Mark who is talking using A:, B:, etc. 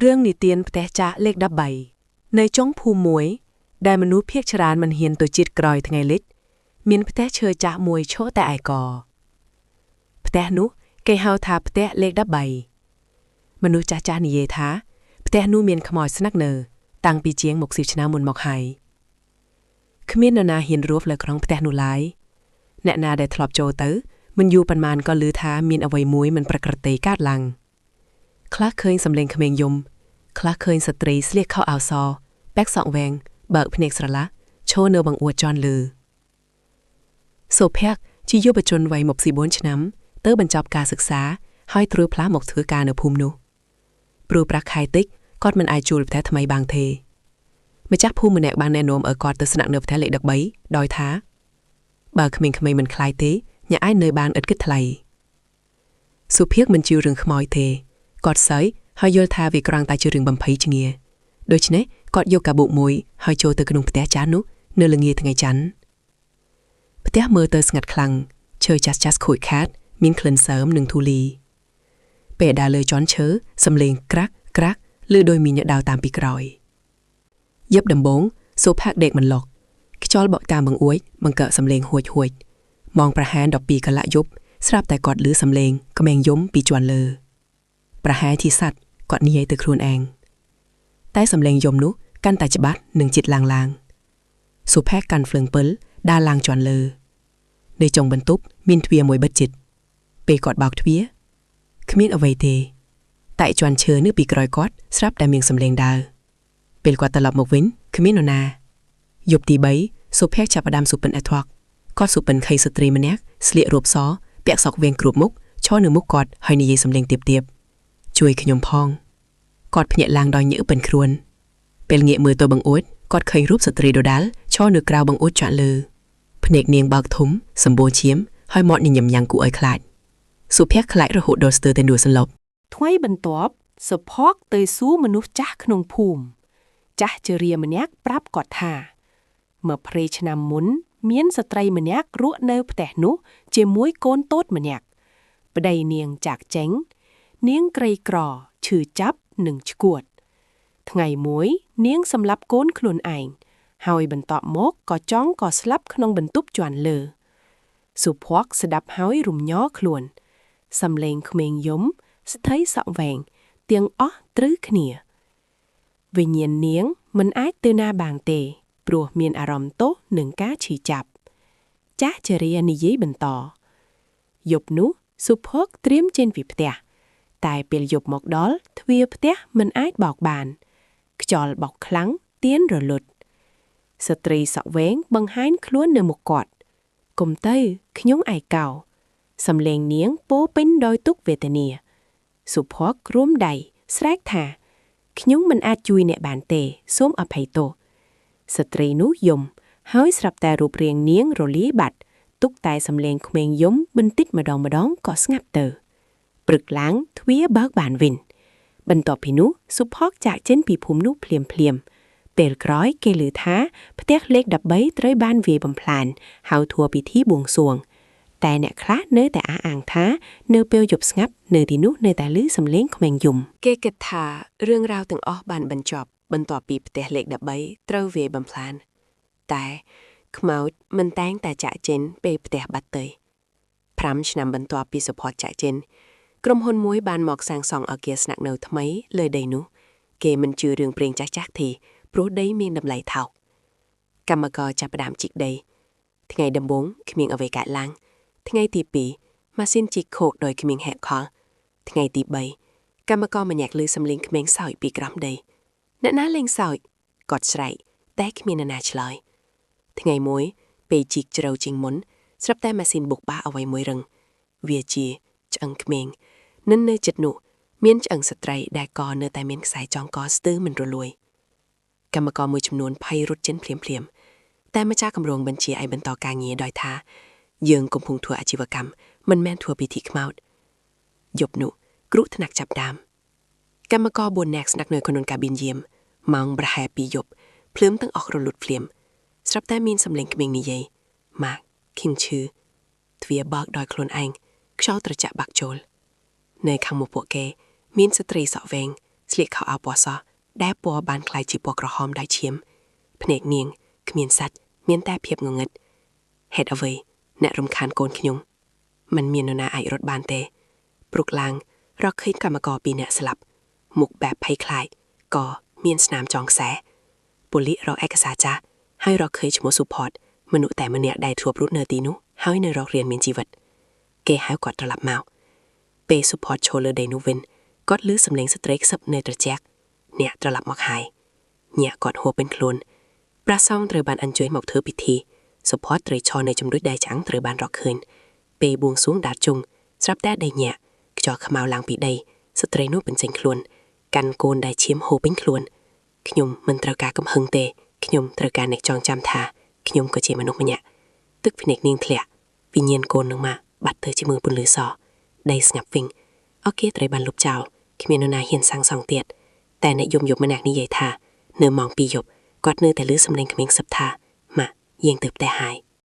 A: រឿងនិទានផ្ទះចាស់លេខ13នៅចុងភូមិមួយ ដែលមនុស្សភាគច្រើនមិនហ៊ានទៅជិតក្រោយថ្ងៃលិច មានផ្ទះឈើចាស់មួយឈរតែឯកផ្ទះនោះគេហៅថាផ្ទះលេខ13មនុស្សចាស់ចាស់ៗនិយាយថាផ្ទះនោះមានខ្មោចស្នាក់នៅ តាំងពីជាង60ឆ្នាំមុនមកហើយគ្មាននរណាហ៊ានរស់នៅក្នុងផ្ទះនោះឡើយអ្នកណាដែលធ្លាប់ចូលទៅមិនយូរប៉ុន្មានក៏ឮថាមានអ្វីមួយមិនប្រក្រតីកើតឡើង ខ្លះឃើញសំឡេងក្មេងយំ ខ្លះឃើញស្ត្រីស្លៀកខោអាវសពាក់សក់វែងបើកភ្នែកស្រឡះឈរនៅបង្អួចជាន់លើសូភ័ក្រជាយុវជនវ័យ24ឆ្នាំទៅបញ្ចប់ការសិក្សាហើយត្រូវផ្លាស់មកធ្វើការនៅភូមិនោះព្រោះប្រាក់ខែតិចគាត់មិនអាចជួលផ្ទះថ្មីបានទេម្ចាស់ភូមិម្នាក់បានណែនាំឲ្យគាត់ទៅស្នាក់នៅផ្ទះលេខ13ដោយថាបើក្មេងៗមិនខ្លាចទេអ្នកអាចនៅបានឥតគិតថ្លៃសុភ័ក្រមិនជឿរឿងខ្មោចទេ គាត់សើចហើយយល់ថាវាគ្រាន់តែជារឿងបំភ័យឈ្ងាដូច្នេះគាត់យកកាបូបមួយហើយចូលទៅក្នុងផ្ទះចាស់នោះនៅល្ងាចថ្ងៃច័ន្ទផ្ទះមើលទៅស្ងាត់ខ្លាំងឈើចាស់ចាស់ខូចខាត មានក្លិនសើមនិងធូលីពេលដើរលើជាន់ឈើសំឡេងក្រាក់ក្រាក់ឮដូចមានអ្នកដើរតាមពីក្រោយយប់ដំបូងសូផាក់ដេកមិនលក់ខ្យល់បក់តាមបង្អួចបង្កើតសំឡេងហួចហួចម៉ោងប្រហែល12កន្លះយប់ស្រាប់តែគាត់ឮសំឡេងក្មេងយំពីជាន់លើ ប្រហែលជាសត្វគាត់និយាយទៅខ្លួនឯងតែសំឡេងយំនោះកាន់តែច្បាស់និងជិតឡើងឡើងសុភ័ក្រកាន់ហ្វ្លើងពិលដើរឡើងជាន់លើនៅចុងបន្ទប់មានទ្វារមួយបិទជិតពេលគាត់បោកទ្វារគ្មានអ្វីទេ តែជាន់ឈើនៅពីក្រោយគាត់ស្រាប់តែមានសំឡេងដើរពេលគាត់ត្រឡប់មកវិញគ្មាននរណាយប់ទី3សុភ័ក្រចាប់ផ្ដើមសុបិនអធិកគាត់សុបិនខៃស្ត្រីម្នាក់ស្លៀករ៉ូបសពាក់សក់វែងគ្រប់មុខឈរនៅមុខគាត់ហើយនិយាយសំឡេងទាបៗ ជួយខ្ញុំផងគាត់ភ្ញាក់ឡើងដោយញើសពេញខ្លួនពេលងាកមើលទៅបង្អួចគាត់ឃើញរូបស្ត្រីដដាលឈរនៅក្រៅបង្អួចចាក់លើភ្នែកនាងបើកធំសម្បូរឈាមហើយមាត់ញញឹមយ៉ាងគួរឲ្យខ្លាចសុភ័ក្រខ្លាចរហូតដល់ស្ទើរតែដួលសន្លប់
B: ថ្ងៃបន្ទាប់សុភ័ក្រទៅសួរមនុស្សចាស់ក្នុងភូមិចាស់ជរាម្នាក់ប្រាប់គាត់ថា20ឆ្នាំមុន មានស្ត្រីម្នាក់រស់នៅផ្ទះនោះជាមួយកូនតូចម្នាក់ប្តីនាងចាកចេញ នាងក្រីក្រឈឺចាប់និងឆ្កួត ថ្ងៃមួយ នាងសម្លាប់កូនខ្លួនឯងហើយបន្ទាប់មកក៏ចង់ក៏ស្លាប់ក្នុងបន្ទប់ជាន់លើសុភ័ក្រស្ដាប់ហើយរំញ័រខ្លួន សំឡេងក្មេងយំ ស្ត្រីសក់វែងទាំងអស់ត្រូវគ្នាវិញ្ញាណនាងមិនអាចទៅណាបានទេ ព្រោះមានអារម្មណ៍ទោសនឹងការឈឺចាប់ ចាស់ជរានិយាយបន្តយប់នោះសុភ័ក្រត្រៀមចេញពីផ្ទះតែពេលយប់មកដល់ទ្វារផ្ទះមិនអាចបោកបាន ខ្យល់បោកខ្លាំងទៀនរលត់ស្ត្រីសក់វែងបង្ហាញខ្លួននៅមុខគាត់កុំទៅខ្ញុំឯកោសំឡេងនាងពោរពេញដោយទុក្ខវេទនាសុភ័ក្ររួមដៃស្រែកថាខ្ញុំមិនអាចជួយអ្នកបានទេសូមអភ័យទោសស្ត្រីនោះយំហើយស្រាប់តែរូបរាងនាងរលាយបាត់ទុកតែសំឡេងក្មេងយំបន្តិចម្ដងម្ដងក៏ស្ងាត់ទៅព្រឹកឡើងទ្វារបើកបានវិញបន្ទាប់ពីនោះសុភ័ក្រចាកចេញពីភូមិនោះភ្លាមភ្លាមៗពេលក្រោយគេឮថាផ្ទះលេខ13ត្រូវបានវាយបំផ្លាញហើយធ្វើពិធីបួងសួង តែអ្នកខ្លះនៅតែអះអាងថានៅពេលយប់ស្ងាត់នៅទីនោះនៅតែឮសំឡេងក្មេងយំ
A: គេគិតថារឿងរ៉ាវទាំងអស់បានបញ្ចប់បន្ទាប់ពីផ្ទះលេខ13ត្រូវវាយបំផ្លាញតែខ្មោចមិនតែងតែចាក់ចេញពេលផ្ទះបាត់ទៅ5ឆ្នាំបន្ទាប់ពីសុផតចាក់ចេញក្រុមហ៊ុនមួយបានមកសាងសង់អគារស្នាក់នៅថ្មីលើដីនោះ គេមិនជឿរឿងព្រេងចាស់ៗទេព្រោះដីមានតម្លៃថោកកម្មករចាប់ផ្ដើមជីកដី ថ្ងៃដំបូងគ្មានអ្វីកើតឡើងថ្ងៃទី2ម៉ាស៊ីនជីកខូចដោយគ្មានហេតុផលថ្ងៃទី3កម្មករម្នាក់ឮសំឡេងក្មេងសើចពីក្រោមដីអ្នកណាលេងសើចគាត់ស្រែកតែគ្មាននរណាឆ្លើយថ្ងៃមួយពេលជីកជ្រៅជាងមុនស្រាប់តែម៉ាស៊ីនបុកបាក់អ្វីមួយរឹងវាជាឆ្អឹងក្មេងនិននៅចិត្តនោះមានឆ្អឹងស្ត្រីដែលកនៅតែមានខ្សែចងកស្ទើរមិនរលួយកម្មករមួយចំនួនភ័យរត់ចេញភ្លាមៗតែម្ចាស់គម្រោងបញ្ជាឲ្យបន្តការងារដោយថា យើងកំពុងធ្វើអាជីវកម្មមិនមែនធ្វើពិធីខ្មោចយប់នោះគ្រោះថ្នាក់ចាប់ដើមកម្មករ4នាក់ស្នាក់នៅក្នុងកាប៊ីនយាមម៉ោងប្រហែល2យប់ភ្លើងទាំងអស់រលត់ភ្លាមស្រាប់តែមានសំឡេងក្មេងនិយាយម៉ាក់ខឹងឈឺទ្វារបើកដោយខ្លួនឯងខ្យល់ត្រជាក់បាក់ចូលនៅខាងមុខពួកគេ មានស្ត្រីសក់វែង ស្លៀកខោអាវពណ៌សដែលពណ៌បានក្លាយជាពណ៌ក្រហមដោយឈាមភ្នែកនាងគ្មានសាច់មានតែភាពងងឹតហេតុអ្វីអ្នករំខានកូនខ្ញុំมันមាននរណាអាចរត់បានទេ ព្រុកឡើងរកឃើញកម្មករពីរនាក់ស្លាប់មុខបែបភ័យខ្លាចក៏មានស្នាមចងខ្សែប៉ូលីសរកឯកសារចាស់ហើយរកឃើញឈ្មោះសុផតមនុស្សតែម្នាក់ដែលធ្លាប់រត់នៅទីនោះហើយនៅរករៀនមានជីវិត គេហៅគាត់ត្រឡប់មកពេលសុផតឈរលើដីនោះវិញគាត់ឮសំឡេងស្ត្រីខ្សឹបនៅត្រជាក់អ្នកត្រឡប់មកហើយញាក់គាត់ហួរពេញខ្លួនប្រាសងត្រូវបានអញ្ជើញមកធ្វើពិធីសុផតត្រូវឈរនៅជំរុចដៃចាំងត្រូវបានរកឃើញពេលបួងសួងដាតជុងស្រាប់តែដីញាក់ខ្យល់ខ្មៅឡើងពីដីស្ត្រីនោះបញ្ចេញខ្លួនកាន់កូនដែលឈាមហូរពេញខ្លួនខ្ញុំមិនត្រូវការកំហឹងទេខ្ញុំត្រូវការអ្នកចងចាំថាខ្ញុំក៏ជាមនុស្សម្នាក់ទឹកភ្នែកនាងធ្លាក់វិញ្ញាណកូននឹងមកបាត់ទៅជាមួយពន្លឺសដីស្ងាត់វិញអគារត្រូវបានលុបចោលគ្មាននរណាហ៊ានសាងសង់ទៀតតែអ្នកយំយប់ម្នាក់និយាយថានៅម៉ោង2យប់គាត់នៅតែឮសំឡេងក្មេងសឹបថាម៉ាក់យើងទៅផ្ទះហើយ។